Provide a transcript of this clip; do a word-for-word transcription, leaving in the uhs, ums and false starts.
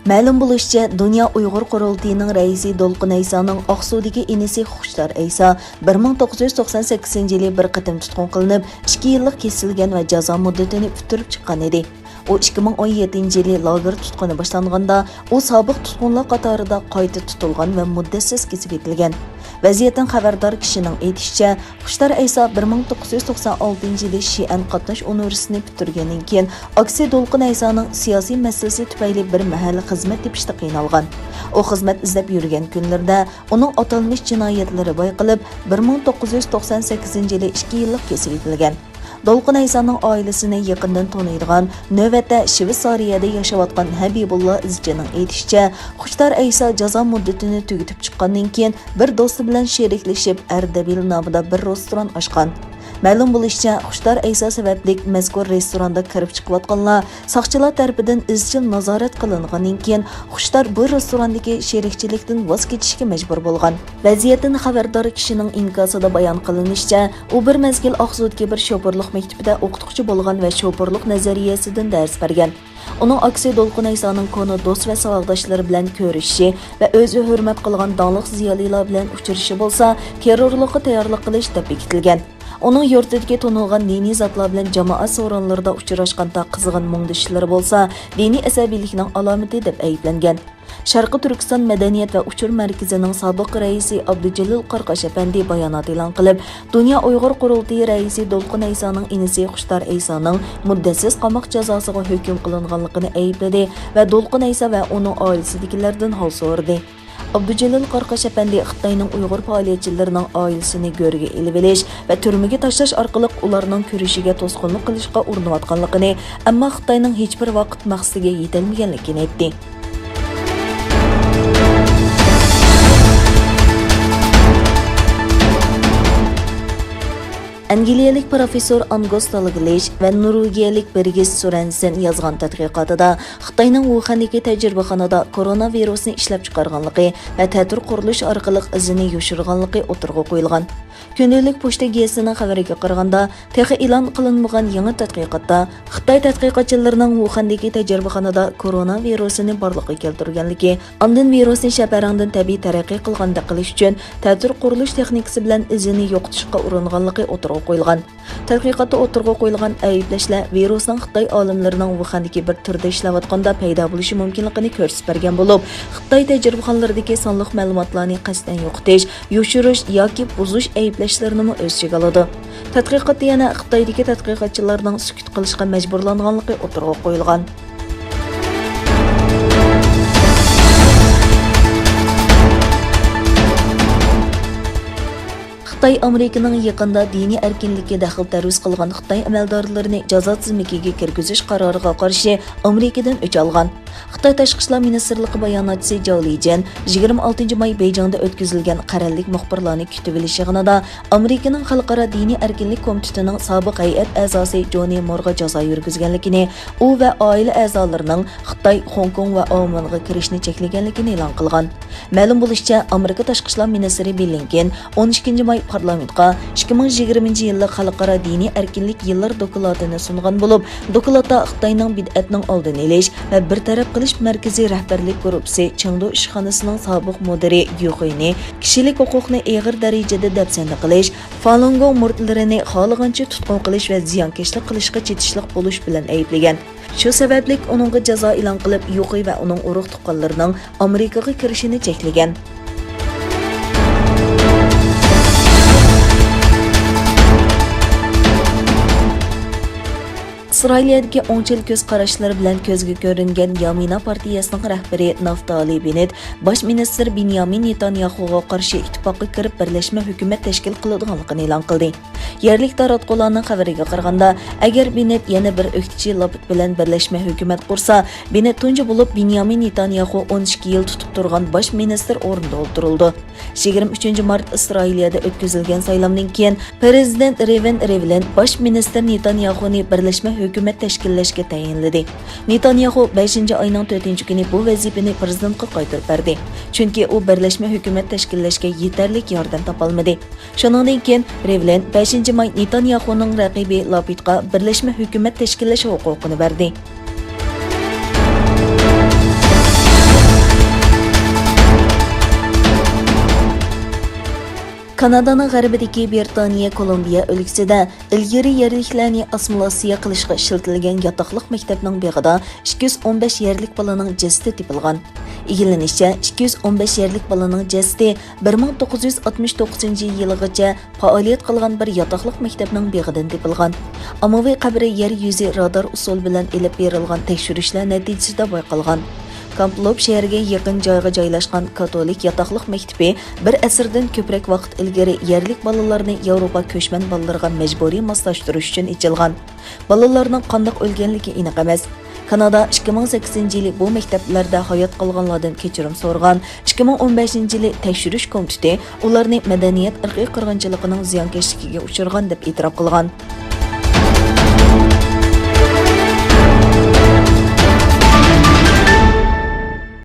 مەلۇم بولۇشىچە، دۇنيا ئۇيغۇر قۇرۇلتىيىنىڭ رەئىسى دولقۇن ئەيسانىڭ ئاقسۇدىكى ئىنىسى خۇشتار ئەيسا بىر مىڭ توققۇز يۈز توقسان سەككىزىنچى يىلى بىر قېتىم تۇتقۇن قىلىنىپ، ئىككى يىللىق كېسىلگەن ۋە جازا مۇددىتىنى پۈتتۈرۈپ چىققان ئىدى. ئۇ ئىككى مىڭ ئون يەتتىنچى يىلى لاگېر تۇتقۇنى باشلانغاندا، ئۇ سابىق تۇتقۇنلار قاتارىدا قايتا تۇتۇلغان ۋە مۇددەتسىز كېسىۋېتىلگەن. ۋەزىيەتتىن خەۋەردار كىشىنىڭ ئېيتىشىچە، خۇشتار ئەيسا بىر مىڭ توققۇز يۈز توقسان ئالتىنچى يىلى شىئەن قاتناش ئۇنىۋېرسىتېتىنى پۈتتۈرگەندىن كېيىن، ئاكىسى دولقۇن ئەيسانىڭ سىياسىي مەسىلىسى تۈپەيلى بىر مەھەل خىزمەت تېپىشتا قىينالغان. ئۇ خىزمەت ئىزدەپ يۈرگەن كۈنلىرىدە ئۇنىڭ ئاتالمىش جىنايەتلىرى بايقىلىپ، بىر مىڭ توققۇز يۈز توقسان سەككىزىنچى يىلى ئىككى يىللىق كېسىۋېتىلگەن. دولقۇن ئەيسانىڭ ئائىلىسىنى يېقىندىن تونۇيدىغان، نۆۋەتتە شىۋېتسارىيەدە ياشاۋاتقان ھەبىبۇللا ئىزچىنىڭ ئېيتىشىچە، خۇشتار ئەيسا جازا مۇددىتىنى تۈگىتىپ چىققاندىن كېيىن، بىر دوستى بىلەن شېرىكلىشىپ، ئەردەبىل نامىدا بىر رېستوران ئاچقان. مەلۇم بولۇشىچە، خۇشتار ئەيسا سەۋەبلىك مەزكۇر رېستوراندا كىرىپ چىقىۋاتقانلار ساقچىلار تەرىپىدىن ئىزچىل نازارەت قىلىنغاندىن كېيىن، خۇشتار بۇ رېستوراندىكى شېرىكچىلىكتىن ۋاز كېچىشكە مەجبۇر بولغان. ۋەزىيەتتىن خەۋەردار كىشىنىڭ ئىنكاسىدا بايان قىلىنىشىچە، ئۇ بىر مەزگىل ئاقسۇدىكى بىر شوپۇرلۇق مەكتىپىدە ئوقۇتقۇچى بولغان ۋە شوپۇرلۇق نەزەرىيەسىدىن دەرس بەرگەن. ئۇنىڭ ئاكىسى دولقۇن ئەيسانىڭ كونا دوست ۋە ساۋاقداشلىرى بىلەن كۆرۈشۈشى ۋە ئۆزى ھۆرمەت قىلغان داڭلىق زىيالىيلار بىلەن ئۇچرىشىشى بولسا، تېررورلۇققا تەييارلىق قىلىش دەپ بېكىتىلگەن. ئۇنىڭ يۇرتىدىكى تونۇلغان دىنىي زاتلار بىلەن جامائەت سورۇنلىرىدا ئۇچراشقاندا قىزغىن مۇڭدىشىشلىرى بولسا، دىنىي ئەسەبىيلىكنىڭ ئالامىتى دەپ ئەيىبلەنگەن. شەرقىي تۈركىستان مەدەنىيەت ۋە ئۇچۇر مەركىزىنىڭ سابىق رەئىسى ئابدۇجېلىل قارقاش ئەپەندى بايانات ئېلان قىلىپ، دۇنيا ئۇيغۇر قۇرۇلتىيى رەئىسى دولقۇن ئەيسانىڭ ئىنىسى خۇشتار ئەيسانىڭ مۇددەتسىز قاماق جازاسىغا ھۆكۈم قىلىنغانلىقىنى ئەيىبلىدى ۋە دولقۇن ئەيسا ۋە ئۇنىڭ ئائىلىسىدىكىلەردىن ھال سورىدى. ئابدۇجېلىل قارقاش ئەپەندى خىتاينىڭ ئۇيغۇر پائالىيەتچىلىرىنىڭ ئائىلىسىنى گۆرگە ئېلىۋېلىش ۋە تۈرمىگە تاشلاش ئارقىلىق ئۇلارنىڭ كۈرىشىگە توسقۇنلۇق قىلىشقا ئۇرۇنۇۋاتقانلىقىنى، ئەمما خىتاينىڭ ھېچبىر ۋاقىت مەقسىتىگە يېتەلمىگەنلىكىنى ئېيتتى. ئەنگلىيەلىك پروفېسسور ئانگوس دالگلىش ۋە نورۋېگىيەلىك بىرگىت سورەنسېن يازغان تەتقىقاتىدا خىتاينىڭ ۋۇخەندىكى تەجرىبىخانىدا كورونا ۋىرۇسنى ئىشلەپچىقارغانلىقى ۋە تەتۈر قۇرۇلۇش ئارقىلىق ئىزىنى يوشۇرغانلىقى ئوتتۇرىغا قويۇلغان. كۈندىلىك پوچتا گېزىتىنىڭ خەۋىرىگە قارىغاندا، تېخى ئېلان قىلىنمىغان يېڭى تەتقىقاتتا خىتاي تەتقىقاتچىلىرىنىڭ ۋۇخەندىكى تەجرىبىخانىدا كورونا ۋىرۇسىنى بارلىققا كەلتۈرگەنلىكى، ئاندىن ۋىرۇسنى شەپەرەڭدىن تەبىئىي تەرەققىي قىلغاندەك قىلىش ئۈچۈن تەتۈر قۇرۇلۇش تېخنىكىسى بىلەن ئىزىنى يوقىتىشقا ئۇرۇنغانلىقى ئوتتۇرىغا قويۇلغان. تەتقىقاتتا ئوتتۇرىغا قويۇلغان ئەيىبلەشلەر ۋىرۇسنىڭ خىتاي ئالىملىرىنىڭ ۋۇخەندىكى بىر تۈردە ئىشلەۋاتقاندا پەيدا بولۇشى مۇمكىنلىقىنى كۆرسىتىپ بەرگەن بولۇپ، خىتاي تەجرىبىخانىلىرىدىكى سانلىق مەلۇماتلارنى قەستەن يوقىتىش، يوشۇرۇش ياكى بۇزۇش ئەيىبلەشلىرىنىمۇ ئۆز ئىچىگە ئالىدۇ. تەتقىقاتتا يەنە خىتايدىكى تەتقىقاتچىلارنىڭ سۈكۈت قىلىشقا مەجبۇرلانغانلىقى ئوتتۇرىغا قويۇلغان. خىتاي ئامېرىكىنىڭ يېقىندا دىنىي ئەركىنلىككە دەخلى تەرۇز قىلغان خىتاي ئەمەلدارلىرىنى جازا تىزىملىكىگە كىرگۈزۈش قارارىغا قارشى ئامېرىكىدىن ئۆچ ئالغان. خىتاي تاشقى ئىشلار مىنىستىرلىقى باياناتچىسى جاۋ لىجيەن يىگىرمە ئالتىنچى ماي بېيجىڭدا ئۆتكۈزۈلگەن قەرەللىك مۇخبىرلارنى كۈتۈۋېلىش يىغىنىدا ئامېرىكىنىڭ خەلقئارا دىنىي ئەركىنلىك كومىتېتىنىڭ سابىق ھەيئەت ئەزاسى جونى مورغا جازا يۈرگۈزگەنلىكىنى، ئۇ ۋە ئائىلە ئەزالىرىنىڭ خىتاي، خوڭكوڭ ۋە ئاۋمېنغا كىرىشنى چەكلىگەنلىكىنى ئېلان قىلغان. مەلۇم بولۇشىچە، ئامېرىكا تاشقى ئىشلار مىنىستىرى بلىنكېن ئون ئىككىنچى ماي پارلامېنتقا ئىككى مىڭ يىگىرمىنچى يىللىق خەلقئارا دىنىي ئەركىنلىك يىللىرى دوكلاتىنى سۇنغان بولۇپ، دوكلاتتا خىتاينىڭ بىدئەتنىڭ ئالدىنى ئېلىش ۋە بىر تەرەپ قىلىش مەركىزى رەھبەرلىك گۇرۇپپىسى چېڭدۇ ئىشخانىسىنىڭ سابىق مۇدىرى گيۇ خۇينى كىشىلىك ھوقۇقنى ئېغىر دەرىجىدە دەپسەندە قىلىش، فالۇنگوڭ مۇرىتلىرىنى خالىغانچە تۇتقۇن قىلىش ۋە زىيانكەشلىك قىلىشقا چېتىشلىق بولۇش بىلەن ئەيىبلىگەن. شۇ سەۋەبلىك ئۇنىڭغا جازا ئېلان قىلىپ، يۇقى ۋە ئۇنىڭ ئۇرۇق-تۇغقانلىرىنىڭ ئامېرىكىغا كىرىشىنى چەكلىگەن. ئىسرائىلىيەدىكى ئوڭچىل كۆز قاراشلىرى بىلەن كۆزگە كۆرۈنگەن يامىنا پارتىيەسىنىڭ رەھبىرى نافتالى بېننېت باش مىنىستىر بېنيامىن نېتانياخۇغا قارشى ئىتتىپاققا كىرىپ، بىرلەشمە ھۆكۈمەت تەشكىل قىلىدىغانلىقىنى ئېلان قىلدى. يەرلىك تاراتقۇلارنىڭ خەۋىرىگە قارىغاندا، ئەگەر بېننېت يەنە بىر ئۆكتىچى لاپىت بىلەن بىرلەشمە ھۆكۈمەت قۇرسا، بېننېت تۇنجى بولۇپ بېنيامىن نېتانياخۇ ئون ئىككى يىل تۇتۇپ تۇرغان باش مىنىستىر ئورنىدا ئولتۇرۇلىدۇ. يىگىرمە ئۈچىنچى مارت ئىسرائىلىيەدە ئۆتكۈزۈلگەن سايلامدىن كېيىن، پىرېزىدېنت رېۋېن رىۋلىن باش مىنىستىر نېتانياخۇنى بىرلەشمە ھۆكۈمەت تەشكىللەشكە تەيىنلىدى. نېتانياخۇ بەشىنچى ئاينىڭ تۆتىنچى كۈنى بۇ ۋەزىپىنى پىرېزىدېنتقا قايتۇرۇپ بەردى، چۈنكى ئۇ بىرلەشمە ھۆكۈمەت تەشكىللەشكە يېتەرلىك ياردەم تاپالمىدى. شۇنىڭدىن كېيىن رېۋلىن بەشىنچى ماي نېتانياخۇنىڭ رەقىبى لاپىدقا بىرلەشمە ھۆكۈمەت تەشكىللەش ھوقۇقىنى بەردى. كانادانىڭ غەربىدىكى برىتانىيە كولومبىيە ئۆلكىسىدە ئىلگىرى يەرلىكلەرنى ئاسسىمىلياتسىيە قىلىشقا ئىشلىتىلگەن ياتاقلىق مەكتەپنىڭ بېغىدا ئىككى يۈز ئون بەش يەرلىك بالىنىڭ جەسىتى تېپىلغان. ئىگىلىنىشىچە، ئىككى يۈز ئون بەش يەرلىك بالىنىڭ جەسىتى بىر مىڭ توققۇز يۈز ئاتمىش توققۇزىنچى يىلىغىچە پائالىيەت قىلغان بىر ياتاقلىق مەكتەپنىڭ بېغىدىن تېپىلغان. ئاممىۋى قەبرە يەر يۈزى رادار ئۇسۇلى بىلەن ئېلىپ بېرىلغان تەكشۈرۈشلەر نەتىجىسىدە بايقالغان. كامپ لوپ شەھىرىگە يېقىن جايغا جايلاشقان كاتولىك ياتاقلىق مەكتىپى بىر ئەسىردىن كۆپرەك ۋاقىت ئىلگىرى يەرلىك بالىلارنى ياۋروپا كۆچمەن بالىلىرىغا مەجبۇرىي ماسلاشتۇرۇش ئۈچۈن ئېچىلغان. بالىلارنىڭ قانداق ئۆلگەنلىكى ئېنىق ئەمەس. كانادا ئىككى مىڭ سەككىزىنچى يىلى بۇ مەكتەپلەردە ھايات قالغانلاردىن كەچۈرۈم سورىغان. ئىككى مىڭ ئون بەشىنچى يىلى تەكشۈرۈش كومىتېتى ئۇلارنى مەدەنىيەت ئىرقىي قىرغىنچىلىقىنىڭ زىيانكەشلىكىگە ئۇچرىغان دەپ ئېتىراپ قىلغان.